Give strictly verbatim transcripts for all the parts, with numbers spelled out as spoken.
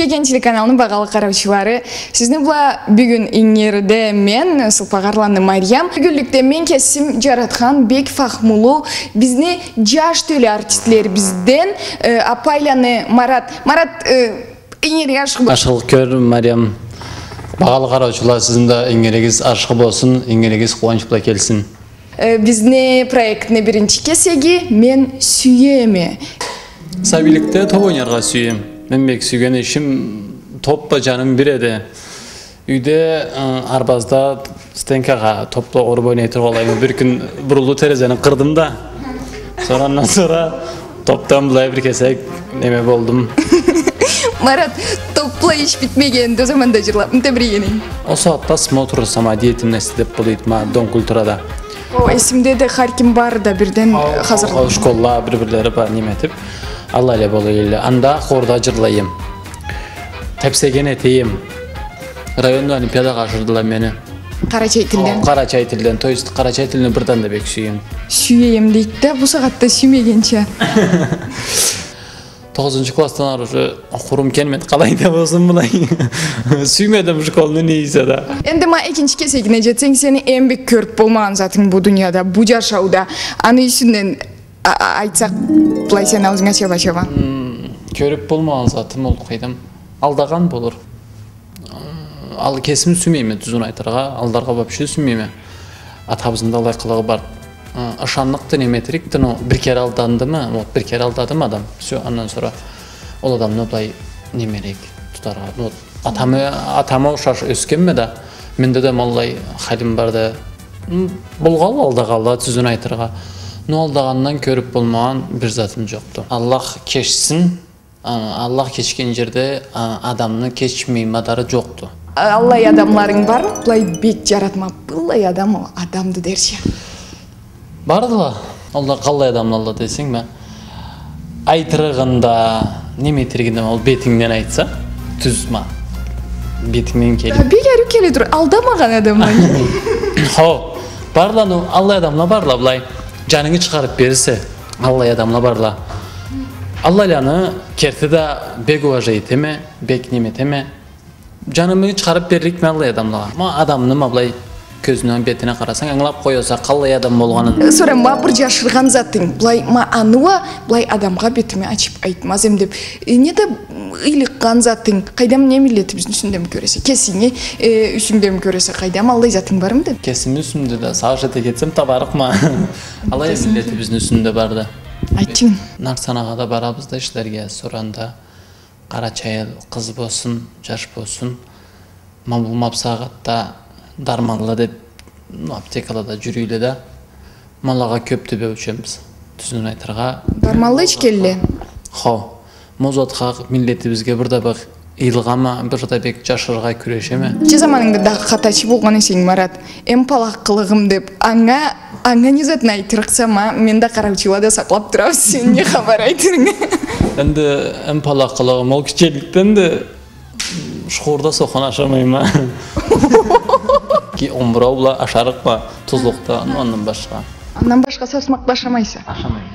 Кёчген телеканалны багъалы къараучулары, сизни бла бюгюн ингирде мен, Сылпагъарланы Мариям. Бюгюнлюкде мен кесим джаратхан бек фахмулу бизни джаш тёлю артистлерибизден, э, Апайланы Марат. Марат, э, ингиринг ашхы бол-. Ашхылыкъ кёр, Мариям. Багъалы къараучула, сизни да ингиригиз ашхы болсун, ингиригиз къууанч бла келсин. Э, бизни проектни биринчи кесеги «Мен сюеме». Сабийликде топ ойнаргъа сюеме. Мен бек сюйген ишим топ бла, джаным бир эди. Юйде, э, арбазда стенкагъа топ бла уруп ойнай тургъанлайыма. Бир кюн бурулду, терезени къырдым да. Сора андан сора топдан былай бир кесек неме болдум. Марат, топ бла иш битмегенди, ол заманда джырлабмы тебрегенинг? Ол сагъатда смотр самодеятельности деп болуйду ма, Дом культурада. О, эсимде да, хар ким бары да бирден хазырланды. Ол школла бир-бирлери бла неме этип, аллай эле болуй элле. Анда хорда джырлайым. Тепсеген этейим. Районный олимпиадагъа ашырдыла мени. Къарачай тилден. О, къарачай тилден. То есть, къарачай тилни бирден да бек сюеме. Сюеме дейди да, бу сагъатда сюймегенча. Тогъузунчу классдан ары уже окъурум келмеди, къалай да болсун былай. Сюймедим школну, не эсе да. Энди ма экинчи кесегине джетсенг, сени эм бек кёрюп болмагъан затынг бу дунияда, бу джашауда. Аны юсюнден а-, а-, айтсакъ, былай сен аузунга чаба-чаба. М, кёрюп болмагъан затым ол, къайдам. Алдагъан болур. Ал, кесим сюймейме, тюзюн айтыргъа, алдаргъа вообще сюймейме. Атабызны да алай къылыгъы бар. Ы, ышанныкъды, неме этерикди, но бир кере алдандымы, вот, бир кере алдадымы адам, всё, андан сора ол адамны былай немерек тутаргъа. Вот, атамы, атама ушаш ёсгенме да, менде да ма аллай халим барды. М, болгъанла алдагъанла, тюзюн айтыргъа. Но алдагъандан кёрюп болмагъан бир затым джокъду. Аллах кечсин. А, Аллах кечген джерде, а, адамны кечмей мадары джокъду. А, аллай адамларынг бармы? Былай бек джаратма, былай адам ол адамды дерча. Бардыла. Ол да къаллай адамлалла десенг, ма, айтырыгъында, неме этеригинде, ол бетингден айтса, тюз ма. Бетингден келип. А, бек ариу келе тура, алдамагъан адамла. Хо, барла, ну, аллай адамла барла, былай. Джанынгы чыгъарып берирсе. Аллай адамла барла. Аллайланы керти да бек уважать этеме, бек неме этеме. Джанымы чыгъарып берликме аллай адамлагъа. Ма адамны ма былай кёзюне, бетине къарасанг, ангылап къояса къаллай адам болгъанын. Сора ма бир джашыргъан затынг, былай ма аны уа былай адамгъа бетиме ачып айтмаз эм деп. Э, неда ыйлыкъгъан затынг, къайдам, не миллетибизни юсюндеми кёресе, кесинги, э, юсюнгдеми кёресе, къайдам, аллай затынг бармыды? Кесими юсюмде да, сагъыш эте кетсем, табарыкъма. Алай миллетибизни юсюнде барды. Айтчы. Нарсанагъа да барабыз да ишлерге, сора анда къарачай къыз болсун, джаш болсун. Ма бу ма бусагъатда дарманла деп, ну, аптекалада джюрюйле да. Ма алагъа кёп тюбеученбиз, тюзюн айтыргъа. Дарманла ичгенле? Хо. Ма ол затха миллетибизге бир да бир ыйылгъанма, бир да бек джашырыргъа кюрешеме. Че заманынгда да хатачы болгъан эсенг, Марат, эм палакъ къылыгъым деп, анга, анга не затны айтырыкъса, ма, мен да, къараучула да сакълап турабыз, сен не хапар айтырынгы. Энди эм палакъ къылыгъым ол кичиликден да шкурда сокъуна ашамайма. Ки омурау бла ашарыкъма, тузлукъда, андан башха. Андан башха сосмакъ да ашамайса? Ашамайма.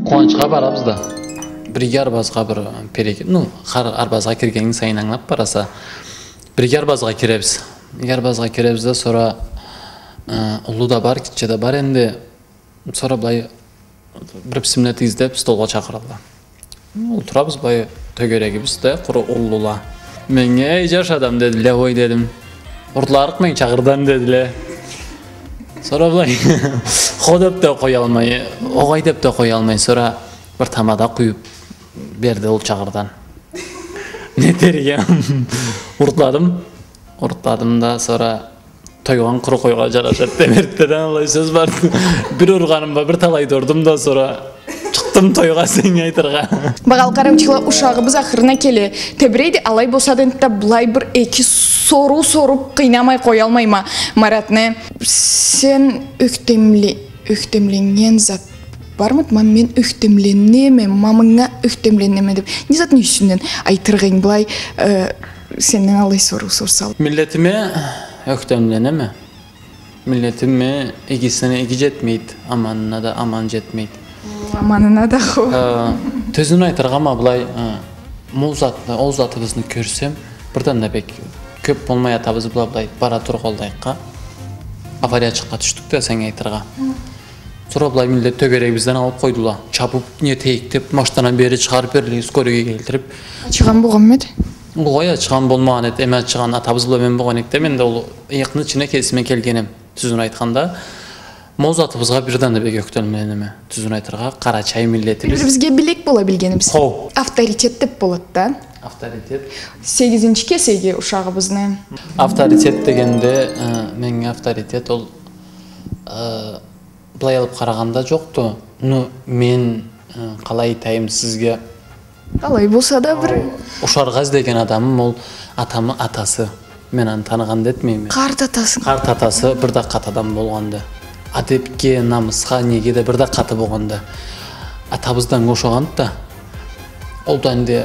Къууанчха барабыз да. Бир иги арбазгъа бир переке-, ну, хар арбазгъа киргенинг сайын ангылаб бараса. Бир иги арбазгъа киребиз. Иги арбазгъа киребиз да, сора, э, уллу да бар, гитче да бар энди. Сора былай бир бисмилля тийгиз деб столгъа чакъыралла. Олтурабыз былай, тёгерегибиз да къуру уллула. Меннге: «Эй, джаш адам», — дедиле, ой дедим. «Уртларыкъ мен чагъырдан», — дедиле. Сора былай хо деб да къоялмай, огъай деб да къоялмай, сора бир тамада къуюб берди ол чагъырдан. Не этерге? Уртладым. Уртладым да, сора тойгъан къуру къойгъа джарашады деб, эртдеден аллай сёз барды. Бир ургъанымда бир талай да урдум да, сора чыкъдым тойгъа, сеннге айтыргъа. Багъалы къараучула, ушагъыбыз ахырына келе. Тебирейди, алай болса да, энтда былай бир эки соруу соруб къыйнамай къоялмайма Маратны. Сен ёхтемле-, ёхтемленнген зат бармыды? Ма мен ёхтемленеме, ма мынга ёхтемленеме деб. Не затны юсюнден айтырыкъ эдинг былай, э, сенден аллай соруу сорсала? Миллетиме ёхтемленеме. Миллетиме игисине иги джетмейди, аманына да аман джетмейди. Аманына да хо. Э, тюзюн айтыргъа, ма былай, э, ма ол затны, ол затыбызны кёрсем, бирден да бек кёб болмай атабыз бла былай бара тургъанлайыкъгъа, авариячыкъгъа тюшдюк да, сеннге айтыргъа. Сора былай миллет тёгерегибизден алыб къойдула. Чабыб, не этейик деб, машинадан бери чыгъарыб, берлиги скорыйге келтириб. Ачыгъан болгъанмыды? Огъай, ачыгъан болмагъан эди, эм ачыгъан атабыз бла мен болгъан эдик да, мен да ол ыйыкъны ичине кесиме келгенем, тюзюн айтханда. Ма ол затыбызгъа бирден да бек ёхтемленеме, тюзюн айтыргъа, къарачай миллетибиз. Бир-бирибизге билек бола билгенибиз. Хо. Авторитет деб болады да. Авторитет. Сегизинчи кесеги ушагъыбызны. Авторитет дегенде, э, меннге авторитет ол, э, былай алыб къарагъанда джокъду. Ну, мен, э, къалай айтайым сизге? Къалай болса да бир. Ушаргъа излеген адамым ол атамы атасы. Мен аны таныгъан да этмейме. Къарт атасы. Къарт атасы бир да къаты адам болгъанды. Адебге, намысха, неге да бир да къаты болгъанды. Атабызгъа ушагъанды да. Ол да энди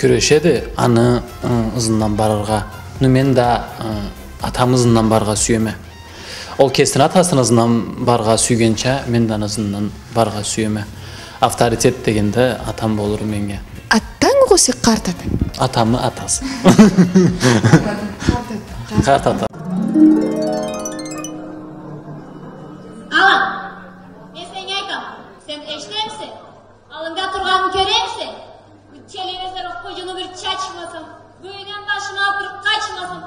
кюрешеди, аны, ы, ызындан барыргъа. Ну, мен да, ы, атамы ызындан барыргъа сюеме. Ол кесини атасыны ызындан барыргъа сюйгенча, мен да аны ызындан барыргъа сюеме. Авторитет дегенде атам болур меннге. Атанг огъесе къарт атанг? Атамы атасы. Къарт ата. Къарт ата. Алан, мен сеннге айтама, сен эшитемисе? Аллынгда тургъанын кёремисе? Бу телевизор къуйнугъа бир чачмасам, бу юйден башыма бир къачмасам,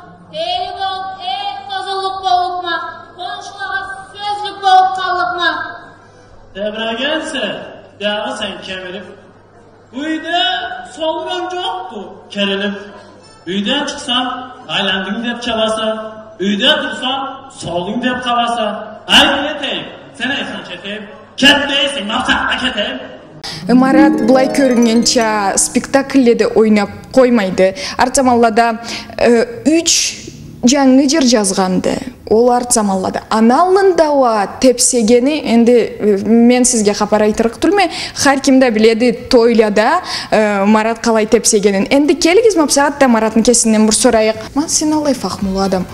эли болуб, эл къозуллукъ боллукъма, къоншулагъа сёзлюк болуб къаллыкъма. Тебирегенсе, биягъы сен кемириб. Бу юйде солугъан джокъду, керилиб. Юйден чыкъсам, айландынг деб чабаса, юйде турсам, солдунг деб къаласа. Ай, не этейим, сен айтханча этейим. Кет дейсенг, ма бусагъатда кетейим. Марат, былай кёрюннгенча, спектакльледе ойнаб къоймайды. Арт заманлада, э, юч джангы джыр джазгъанды. Ол арт заманлада. Аны аллында уа тепсегени, энди, э, мен сизге хапар айтырыкъ тюлме, хар ким да биледи тойлада, э, Марат къалай тепсегенин. Энди келигиз, ма бусагъатда Маратны кесинден бир сорайыкъ. Ма сен аллай фахмулу адам.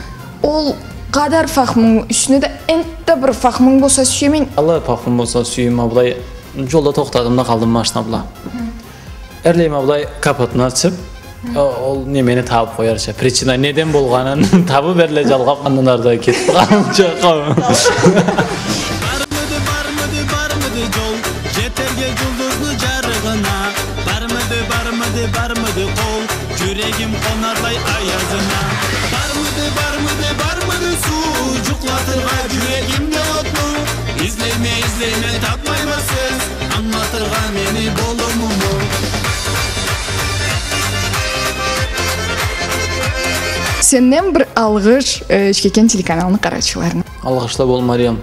Ол къадар фахмунг, юсюне да энтда бир фахмунг болса сюеме. Аллай фахмум болса сюеме, ма былай джолда тохтадым да къалдым машина бла. Хы. Эрлай ма былай капотну ачыб, хы, о-, ол немени табыб къоярча. Причина неден болгъанын табыб, эрлай джалгъаб, андан ары да кетиб къалырча. Бармыды, бармыды, бармыды джол, джетерге джулдузну джарыгъына? Бармыды, бармыды, бармыды къол, джюрегим къонардай аязына? Бармыды, бармыды, бармыды суу, джукълатыргъа джюрегимде отну? Излейме, излейме, табмайма сёз, англатыргъа мени болумуму. Сенден бир алгъыш, э, Учкекен телеканалны къараучуларына. Алгъышла бол, Мариям.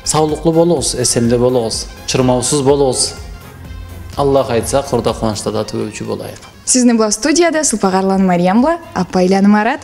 Саулукълу болугъуз, эсенли болугъуз, чырмаусуз болугъуз. Аллах айтса, къуру да къууанчда да тюбеучю болайыкъ. Сизни бла студияда Сылпагъарланы Мариям бла Апайланы Марат.